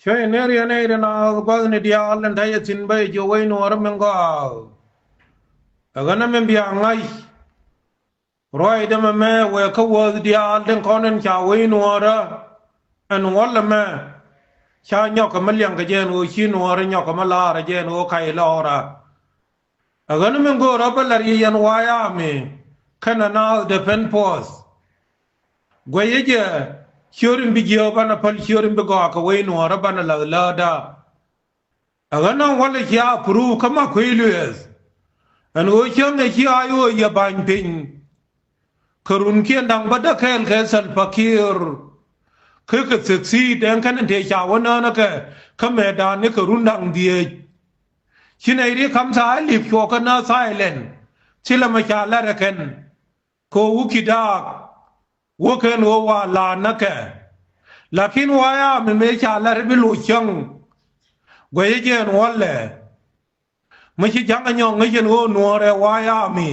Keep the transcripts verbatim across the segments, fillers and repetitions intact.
Cuɛ nɛr yɛn ɛ rɛn a gua̱thni diaal in ta̱yɛ thi̱n bä yɛ jiök wec nuɔɔrä min gɔaa. Ɛ ɣän ɛ min bia ŋa̱c ruaacdä mɛmɛ wëë kä wäth diaal tin kɔn in ca wec nuɔɔrä. Ɛn wälɛ mɛ ca nyɔk kɛ mi liɛŋ kɛ jɛ ɛn ɣöö ci nuɔɔrä nyɔk kɛ mi laarä jɛ ɛn ɣöö kac lɔɔrä. Ɛ ɣän min go̱o̱rä bä la̱r yɛ yɛn wa̱a̱ ya̱a̱ mi kɛnɛ naath dee pɛn puɔth. Guɛcä jɛ ciöörin bi jiääk banɛ päl ciöörin bi gɔaa kɛ wec nuɔɔrä banɛ la̱th läätdä. Ɛ ɣän ɛ wälɛ cia puruuk kä ma kui̱ lueeth. Ɛn ɣöö cäŋ ɛ ci a ɣöö yɛ ba̱ny piny. Kɛ runkiɛn da̱ŋ bädäk kɛɛl kɛ Salva Kiir. Kä kɛ thiek thiit ɛn kɛn in tëë ca wä nään ɛ kɛ kä mɛɛtdan ni kɛ run da̱ŋ dhieec. Ci nɛy ri kam tha̱a̱ lip cuɔk kɛ nä thilɛn. Thilɛ mɛ ca la̱t ɛ kɛn kɛ ɣöö wä ki̱ daak. Wä kɛn ɣöö wa la̱a̱t nä kɛ. Lakin wa̱a̱ ya̱a̱ mi mëë ca la̱t bi loc cäŋ. Guɛcä jɛ ɛn wälɛ. Mi ci ja̱ŋ ɛ nyɔk ŋäc ɛn ɣöö nuɔɔr ɛ wa̱a̱ ya̱a̱ mi.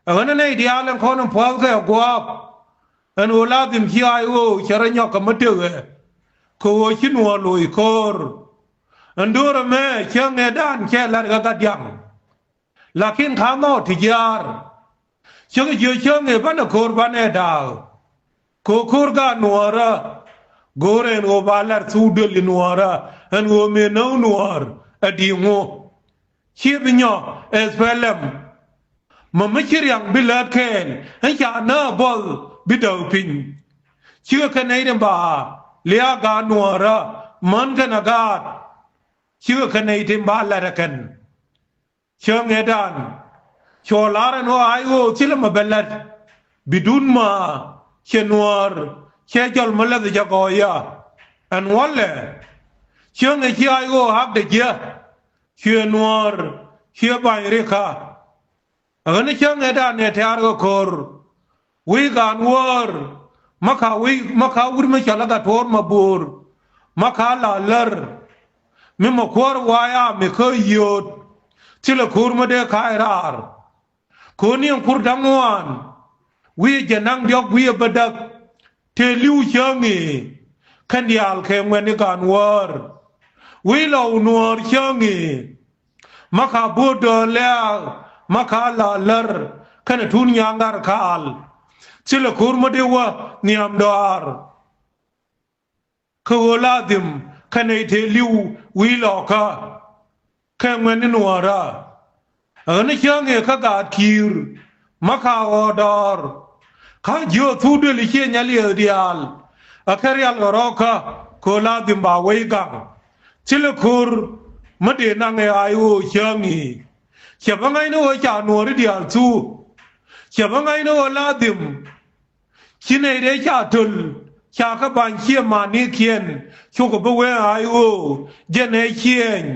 Ɛ ɣän ɛ nɛy diaal ɛn kɔn in pua̱th kɛ gua̱a̱p. Ɛn ɣöö la dhim ci a ɣöö cɛ rɔ nyɔk kɛ mi tekɛ. Kɛ ɣöö ci nuɔɔr loc ko̱o̱r. Ɛn do̱r ɛmɛ cäŋ ëëdan cɛ la̱t kɛ gat diaŋ. Lakin ka̱n nhɔk ti jiaar. Cäŋ jiö cäŋ ëë banɛ ko̱o̱r banɛ da̱a̱k. Kɛ ɣöö ko̱o̱r gaat nuɔɔrä. Go̱o̱r ɛn ɣöö ba la̱r thuk duël i̱ nuɔɔrä. Ɛn ɣöö mëë näk nuɔɔr ɛ di̱i̱ŋu. Ciɛ bi nyɔk ɛ thilɛ mɛ mi ci riaŋ bi lät kɛɛl ɛn ca nä buɔth bi däk piny. Cikɛ kɛ nɛy tin ba lia̱a̱ gaat nuɔɔrä män kɛnɛ gaat. Cikɛ kɛ nɛy tin ba la̱t ɛ kɛn. Cäŋ ëëdan cuɔ la̱r ɛn ɣöö a ɣöö thilɛ mɛ bɛ la̱t. Bi duun ma cɛ nuäär cɛ jɔl mi läth jɛ gɔɔyä. Ɛn wälɛ cäŋ ëë ci a ɣöö hakdɛ jiä. Ciɛ nuäär ciɛ ba̱ny rikä. Ɛ ɣän cäŋ ëëdan ëë tɛ̈r kɛ ko̱r. Wi̱i̱ gaan wäär. Mä ka wi̱i̱ mä ka wut mä cɔl ɛ Gatwäär Mabuur. Mä ka la lär. Mi mɛ kuäär wa̱a̱ ya̱a̱ mi kä yio̱o̱t. Thilɛ ko̱r mä dee ka̱a̱c raar. Ko̱r ni ɛn kur da̱ŋ ŋuan. Wi̱i̱ jɛ naŋ diɔ̱k wi̱i̱ ɛ bädäk. Tëë li̱w cäŋ i̱ kɛn diaal kɛ ŋuɛ̈tni gaan wäär. Wi̱i̱ lɔw nuäär cäŋ i̱. Mä ka bo̱o̱t döör lɛ̈ɛ̈k mä ka la lär kɛnɛ tuut nyaŋ gat kaal. Thilɛ ko̱r mä dee wä nhiam dɔaar. Kä ɣöö la dhim kɛnɛ i̱ tëë li̱w wi̱i̱ lɔkä. Kɛ ŋuɛ̈tni nuäärä. Ɣän cäŋ ëë kä gaat ki̱i̱r mä ka ɣɔɔ dɔɔr. Ka jiööth thuk duël i̱ ciɛ nyal yɛth diaal. Ɛ kɛ rial kɛ rɔ̱kä kɛ ɣöö la dhim ba wec gaŋ. Thilɛ ko̱r mä dee naŋ ɛ a i̱ ɣöö cäŋ i̱. Cɛ bä ŋa̱cni ɣöö ca nuɔɔri diaal thuk. Cɛ bä ŋa̱cni ɣöö la dhim. Ci nɛy dee ca töl ca kä ba̱ny ciɛ manikiɛn cukɛ bi wee a i̱ ɣöö jɛn ɛ ciɛɛny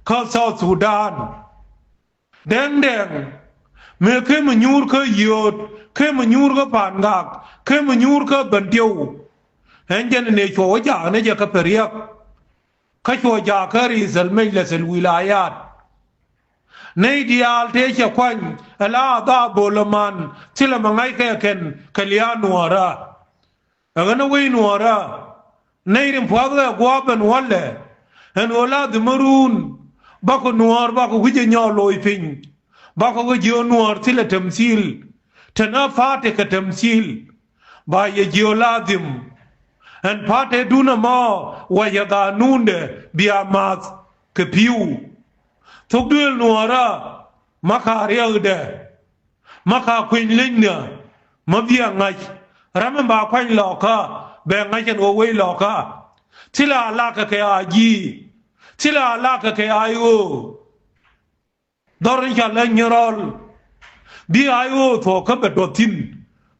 kä South Sudan. Dɛŋdɛŋ mëë kemɛ nyuur kä yio̱o̱t kemɛ nyuur kä pa̱a̱n gak kemɛ nyuur kä Bentiu. Ɛn jɛn ni cuɔ wä jaak ni jɛ kä Pariak. Kä cuɔ jaak kä riithäl mec lɛ thil wi̱i̱ la yaat. Nɛy diaal tëë cɛ kuany ɛ la a dhaa bo̱o̱l ɛman thilɛ mɛ ŋa̱ckɛ kɛn kɛ lia̱a̱ nuɔɔrä. Ɛ ɣän ɛ wec nuɔɔrä. Nɛy rin pua̱th ɣɛ gua̱a̱p ɛn wälɛ ɛn ɣöö la dhimä ruun. Bakɔ nuɔɔr bakɔ wi̱cɛ nyɔɔk loc piny. Bakɔ ɣä jiö nuɔɔr thilɛ tämthil. Te na pa̱a̱t tekɛ tämthil. Ba yɛ jiö la dhim. Ɛn pa̱a̱t te duun ɛmɔ wa yɛ gaat nuundɛ bia math kɛ pi̱w. Thok duëël nuɔɔrä. Ma ka riɛkdɛ. Ma ka kueny lenyniä. Ma bia ŋa̱c. Ram in ba kuany lɔkä bɛ ŋa̱c ɛn ɣöö wec lɔkä. Thilɛ a lakɛ kɛ a ji̱. Thilɛ a lakɛ kɛ a i̱ ɣöö. Dhɔr in ca lä nyirɔl. Bi a i̱ ɣöö thuɔ̱k kä bɛ duɔth thi̱n.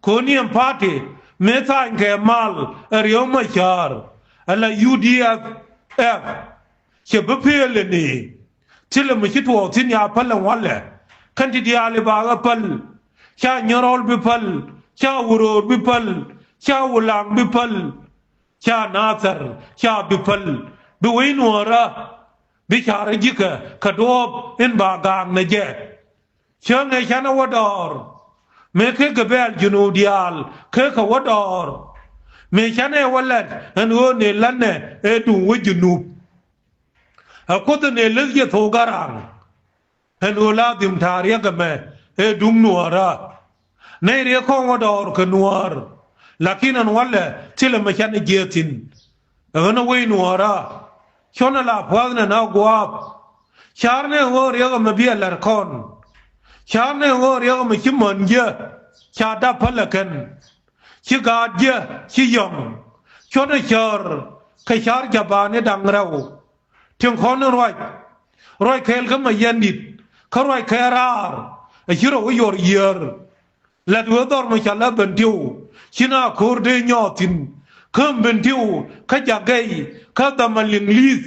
Ko̱ni ɛn pa̱a̱ti mëë tha̱a̱ny kɛ mal ɛ riɛw ma cäär. Ɛ la U D F F. Cɛ bi pëël ɛ ni. Thilɛ mi ci tuɔɔk thi̱n ya päl ɛn walɛ. Kɛn ti diaal i̱ ba ɣä päl. Ca nyärɔl bi päl. Ca wuröör bi päl. Ca wulaŋ bi päl. Ca nathɛr ca bi päl. Bi wec nuɔɔrä. Bi ca rɔ ji̱kä kɛ duɔ̱ɔ̱p in ba gaak nɛ jɛ. Cäŋ ëë canɛ wä dɔɔr. Mëë kek kɛ bɛɛl junub diaal kek kɛ wä dɔɔr. Mëë canɛ wä lɛt ɛn ɣöö nëë la̱tnɛ ëë duŋ wä Junub. Ɛ Kuoth nëë läth yɛ thok Garaŋ. Ɛn ɣöö la dhim ta̱a̱ riɛk ɛmɛ ëë duŋ Nuäärä. Nɛy riɛk kɔŋ wä dɔɔr kɛ Nuäär. Lakin ɛn walɛ thilɛ mɛ canɛ jiɛth thi̱n. Ɛ ɣän ɛ wec Nuäärä. Cuɔ̱nɛ la pua̱thnɛ na gua̱a̱p. Ca̱rnɛ ɣöö riɛk ɛmɛ bi ɛ la̱r kɔn. Ca̱rnɛ ɣöö riɛk ɛmɛ ci män jiɛ. Ca dap pälɛ kɛn. Ci gaat jiɛ ci yɔ̱ŋ. Cuɔ̱nɛ cäär kɛ ca̱r jabaani da̱ŋ rɛw. Tin kɔn in ruac. Ruac kɛɛl kä Mayandit kä ruac kɛ raar. Ɛ ci rɔ wä yuɔr yiër. Lat wee dhɔr mi ca la Bentiu. Ci na ko̱r dee nyɔɔth thi̱n. Kä Bentiu kä Jagɛy kä Dhamaliŋ li̱th.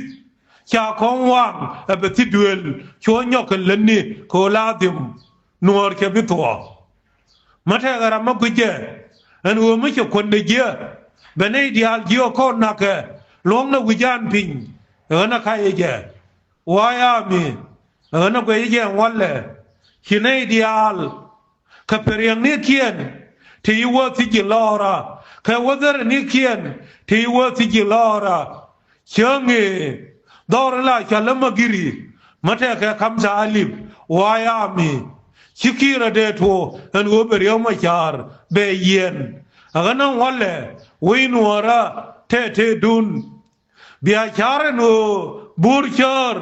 Ca kɔŋ waŋ ɛ bɛ thi duëël. Cuɔ nyɔk kɛ lätni kɛ ɣöö la dhim. Nuɔɔr cɛ bi thuɔɔk. Mä tɛkɛ ram mä gui̱cɛ ɛn ɣöö mi cɛ kuändɛ jiɛ. Bɛ nɛy diaal jiök kɔn nakɛ luɔ̱ŋnɛ wi̱c an piny. Ɛ ɣän ɛ ka̱cɛ jɛ. Wa̱a̱ ya̱a̱ mi ɛ ɣän ɛ guɛcɛ jɛ ɛn walɛ. Ci nɛy diaal kɛ pɛriɛŋnikiɛn te yi wä thi̱ci lɔɔra. Kɛ wäthäränikiɛn te yi wä thi̱ci lɔɔra. Cäŋ ëë dhɔr in la cɔal ɛ Magiri. Mä tɛkɛ kamtha alip wa̱a̱ ya̱a̱ mi. Ci ki̱i̱rä dee tuɔɔk ɛn ɣöö bɛ Riek Macar bɛ yiɛn. Ɛ ɣän ɛ walɛ wec Nuäärä tɛtɛtdun. Bia ca̱r ɛn ɣöö bo̱o̱r cäär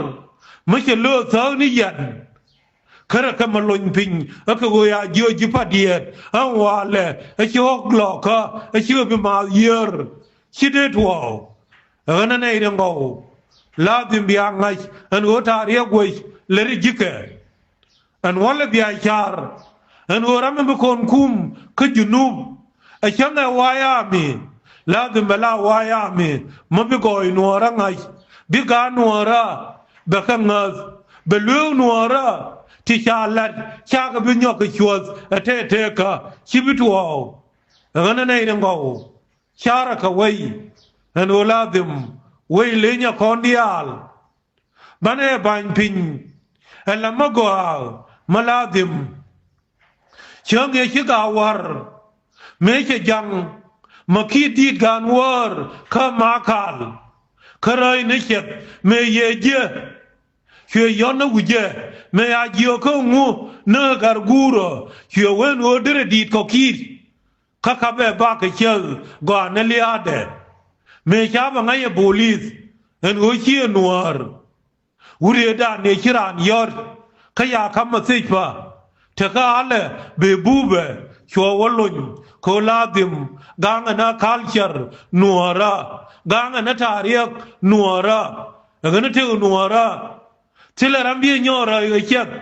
mi cɛ lööth thääk ni yan. Kärɛ kɛ mɛ lony piny ɛ kɛ ɣöö ya jiö ji̱ pa̱t diɛɛt ɛn walɛ ɛ ci ɣɔ̱k lɔkä ɛ ci ɣä bi maath yiër. Ci dee tuɔɔk. Ɛ ɣän ɛ nɛy riɛŋ gɔw. La dhim bia ŋa̱c ɛn ɣöö ta̱a̱ riɛk guec lɛ ri ji̱kɛ. Ɛn walɛ bia car ɛn ɣöö ram mi bi kɔn kum kä Junub. Ɛ cäŋ ɛ wa̱a̱ ya̱a̱ mi. La dhim bɛ la wa̱a̱ ya̱a̱ mi. Mä bi gɔɔy Nuäärä ŋa̱c bi gaat Nuäärä. Bɛ kɛ ŋäth bɛ lueek Nuäärä. Ti ca la̱t cakɛ bi nyɔk kɛ cuɔ̱th ɛ tɛtɛkä ci bi tuɔɔk. Ɛ ɣän ɛ nɛy riɛŋ gɔw. Carɛ kɛ wec ɛn ɣöö la dhim wec leny ɛ kɔn diaal. Banɛ ba̱ny piny ɛ la mä gɔaa mä la dhim. Cäŋ ëë ci gaa wa̱r mëë cɛ ja̱ŋ mä ki̱i̱t di̱i̱t gaan wäär kä Makal. Kä räy ni ciɛth mëë yɛ jiɛ. Cuɛ yɔ̱n ni wi̱cɛ mëë a jiök kä ŋu ni ɣä gar guurä. Cuɛ wen ɣöö derɛ di̱i̱t kɔ ki̱i̱t. Kä ka bɛ bakɛ cäth gɔaa ni lia̱a̱dɛ. Mëë ca bɛ ŋa̱c ɛ bolith ɛn ɣöö ciɛ Nuäär. Wuriëëdan ëë ci raan yɔ̱r kä ya ka̱m ɛ thiec pa̱. Tekä alɛ bëë bupɛ cuɔ wä lony kɛ ɣöö la dhim gaŋ ɛn ɛ culture Nuäärä. Gaŋ ɛn ɛ ta̱a̱ riɛk Nuäärä. Ɛ ɣän ɛ tëk Nuäärä. Thilɛ ram biɛ nyɔɔr rɛy ɣä ciɛth.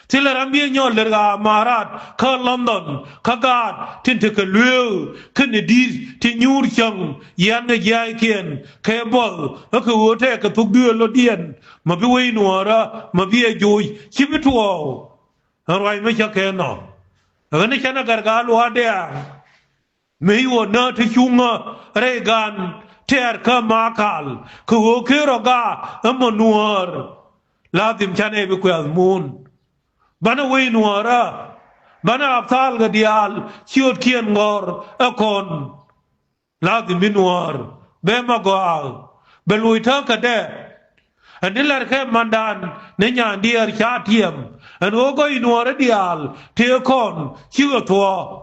Thilɛ ram biɛ nyɔɔr lɛr ɣä Amarat kä London kä gaat tin tekɛ lueek kä ni di̱t ti nyuur cäŋ. Yian kɛ jia̱a̱ckiɛn kɛ buɔth ɛ kɛ ɣöö tɛkɛ thok duëël lotdiɛn. Mä bi wec Nuäärä mä bi ɛ joc ci bi tuɔɔk. Ɛn ruac mi cä kɛ nɔ ɛ ɣän canɛ gɛr gaa lua̱a̱dɛ. Mëë wä nä ti cuŋä rɛy gan tɛɛr kä Makal kɛ ɣöö ker ɔ gaa. Ɛmɔ Nuäär la dhim canɛ bi kuɛth muun. Banɛ wec Nuäärä banɛ apthal kɛ diaal ciötkiɛn ŋɔ̱r ɛ kɔn. La dhim bi Nuäär bɛ ma gɔaa bɛ loc täkädɛ. Ɛn ni la̱rkɛ mandan ni nyandiɛɛr ca tiɛm ɛn ɣöö gɔ̱c Nuäärä diaal tëë kɔn cikɛ thuɔ̱ɔ̱.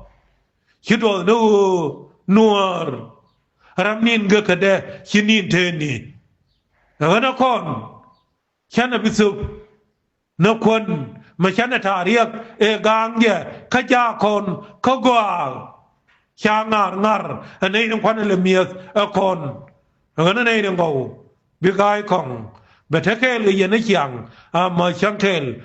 Ci duɔth ni ɣöö Nuäär ram ni̱n gekädɛ ci ni̱n tëëni. Ɛ ɣän ɛ kɔn canɛ bi thöp ni kuän mɛ canɛ ta̱a̱ riɛk ëë ga̱a̱ŋdiɛ kä jaak kɔn kä gɔaa. Ca ŋa̱r ŋa̱r ɛ nɛy ni kuanɛ lɛ mi̱eth ɛ kɔn. Ɛ ɣän ɛ nɛy ni ŋɔw bi ga̱a̱c kɔŋ bɛ te kɛɛl kɛ yɛn ni ciaŋ. Ama cäŋ kɛɛl